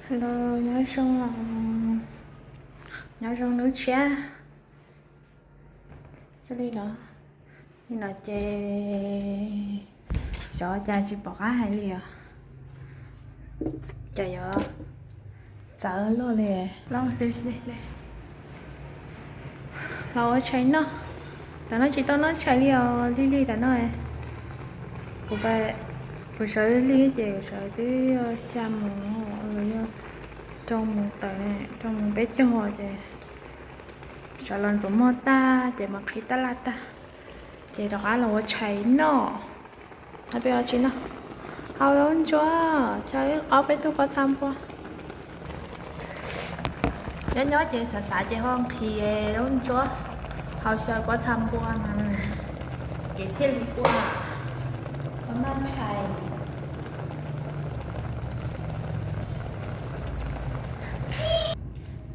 Hello, nyob zoo, nyob zoo hnub tshiab. Li no, li no ces xyov cas tsis pom qab hais li os. Cas yuav txawv luaj li. Los ua tshais noj. Tam no tsis tau noj tshais li os, lig lig tam no. Kuv, kuv sawv lig ces kuv sawv twb xya moos, yog rau moos tawm, rau moos peb caug ces sawv los ntxuav muag tag ces mam qhib tab laj tag ces rov qab los ua tshais noj. Peb ua tshais noj, hau zaub ntsuab, xyaw ob peb tug pob txha npua. Nyob nyob ces xav xav ces ho nqhis zaub ntsuab, hau xyaw pob txha npua no ces thiaj li ua, ua noj tshais.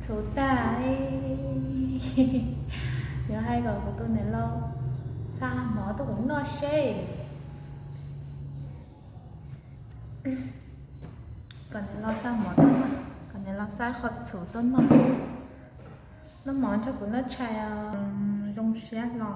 Txhuv tag, yuav hais kom kuv tus niam laus xa mov tuaj kuv noj seb. Kom niam laus xa mov tuaj noj, kom niam laus xa qhov txhuv tuaj noj. Noj mov nrog kuv noj tshais os, zoo siab hlo.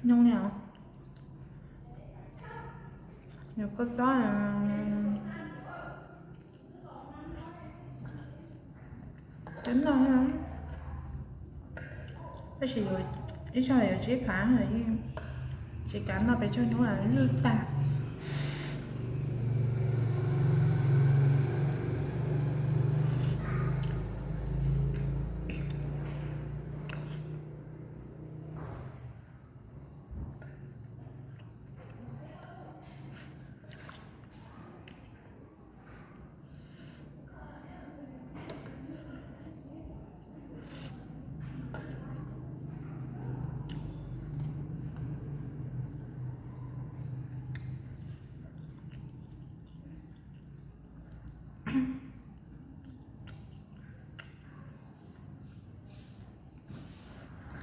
Nyob li os, nws kua txob cov no, tab sis ib zaug yuav tsib phav, tsis kav noj pes tsawg hnub lwj tag.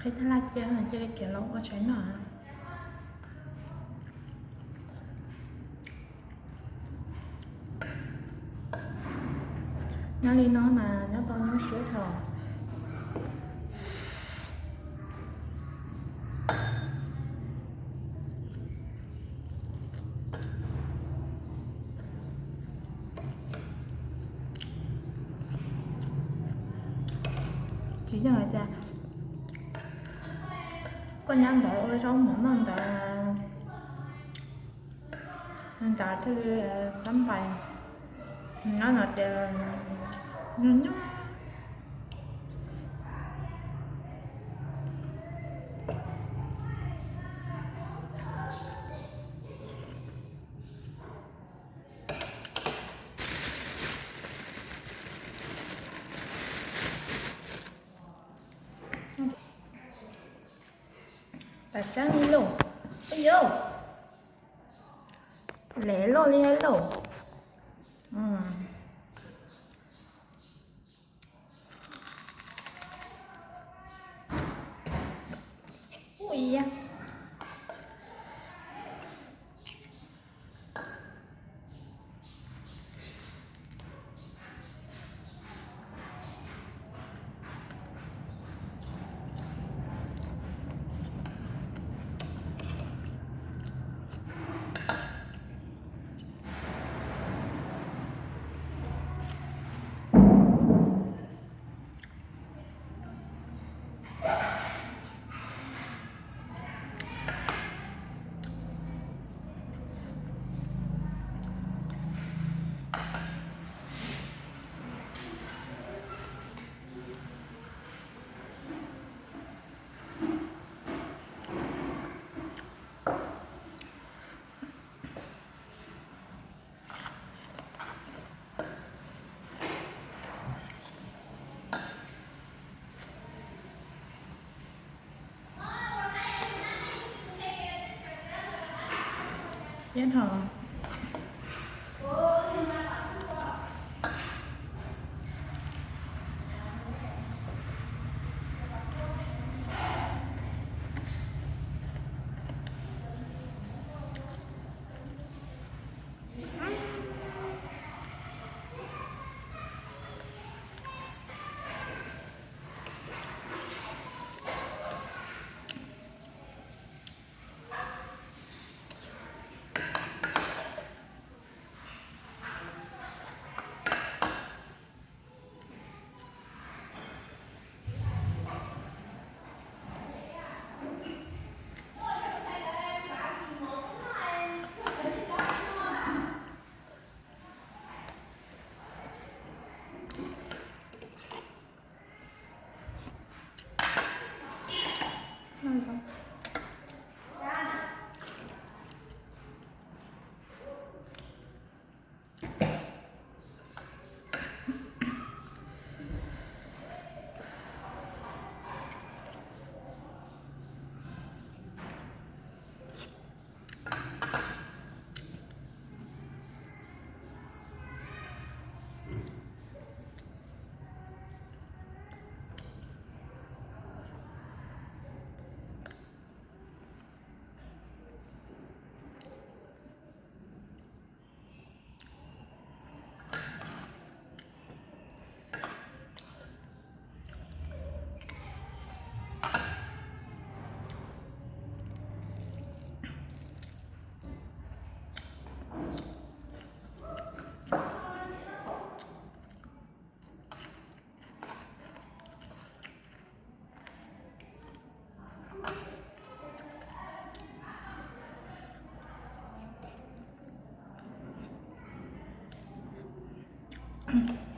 Qhib tab laj cia, cia li khiav los ua tshais noj. Nyob li no mas nyob tau nyuaj siab dhau. Tsis yog hais tias koj nyob ntawd ua zaub mov noj ntawd, ntawd thiaj li xab npais, nyob no ces nyuaj nyuaj. Tam tseeb li lauj, ub yauv, lev loj li lauj. Ub yauv. Peb hov.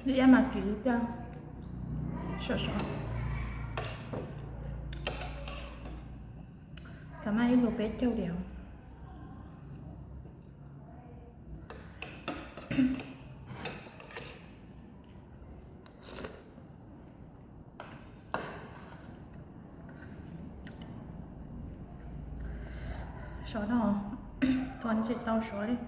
Ib yam mas kiv tiag, sov sov. Thaum mas ib lub peb caug diam. Sov no, thov tsis tau sov li.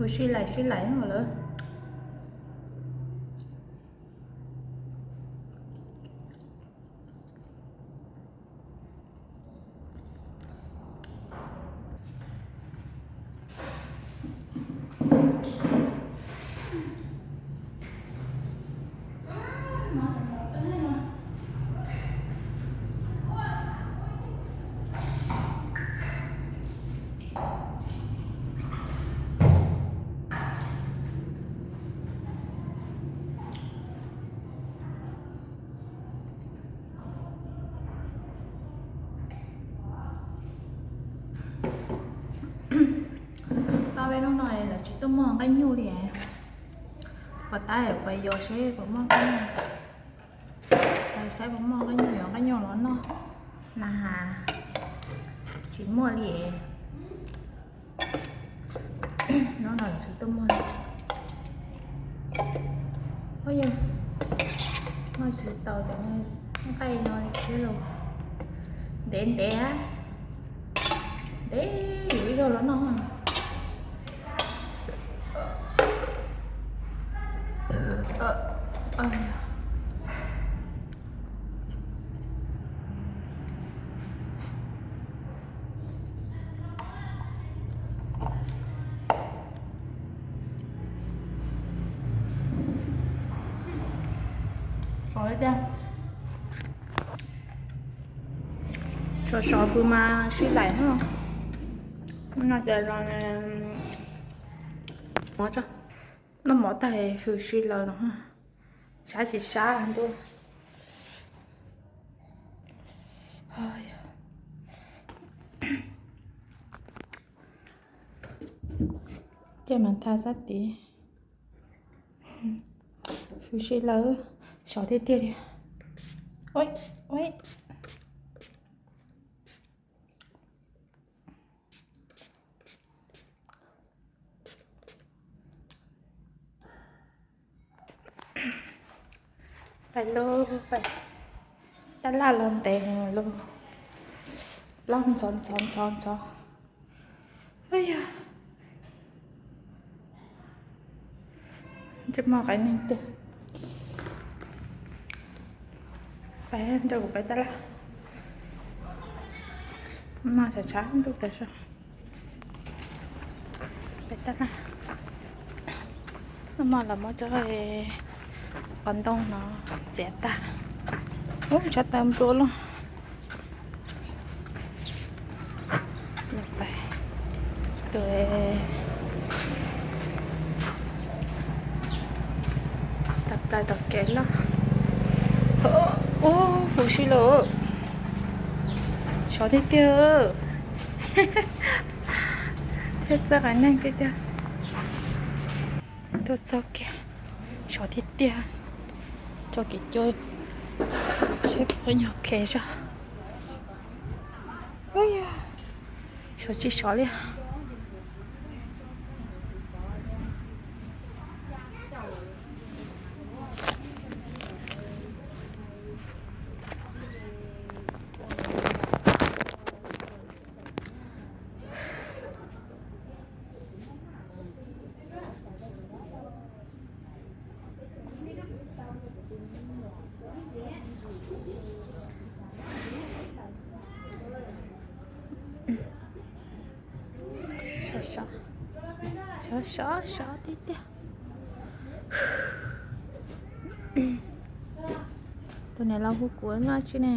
Hu sib laim sib laim no lawm. Tau peb hnub no lawv tsis tuaj muag nqaij nyuj li. Puas tab puas yog seb puas muaj nqaij nyuj, saib puas muaj nqaij nyuj, yuav nqaij nyuj los noj. Na has, tsis muaj li. Hnub no lawv tsis tuaj muag. Ua yog muaj tsis tau cov nqaij no thiab los. Ntev ntev, ntev yus ib zaug los noj. Sov tiag. Sov sov pw mas sib laim no. No ces los mov tso. Noj mov tag hws si lawm no, sab tsis sab ntuj. Tej mas tha sab tid, hws si lawm, sov tiag tiag li. Pais lauj, pais. Tab laj los ntev lauj, loj ntxhov ntxhov ntxhov ntxhov. Yog, ntsej muag qias neeg tiag. Pais nrog kuv pais tab laj. No tshav tshav ntuj pais so. Pais tab laj. Noj mov los muab cov qos ntoo no txiav tag. Ub, tshav taws nplua loj. Pais tus tag plaws tom kev loj. Ub, huv si lawm. Sov tiag tiag. Thiab txawj qias neeg tiag tiag. Tuaj txog kiag, sov tiag tiag. Tso kev cua seb puas nyog khev zog. Sov tsis sov li. Sov, sov, sov tiag tiag. Tus niam laus hu kuv no tsi ne.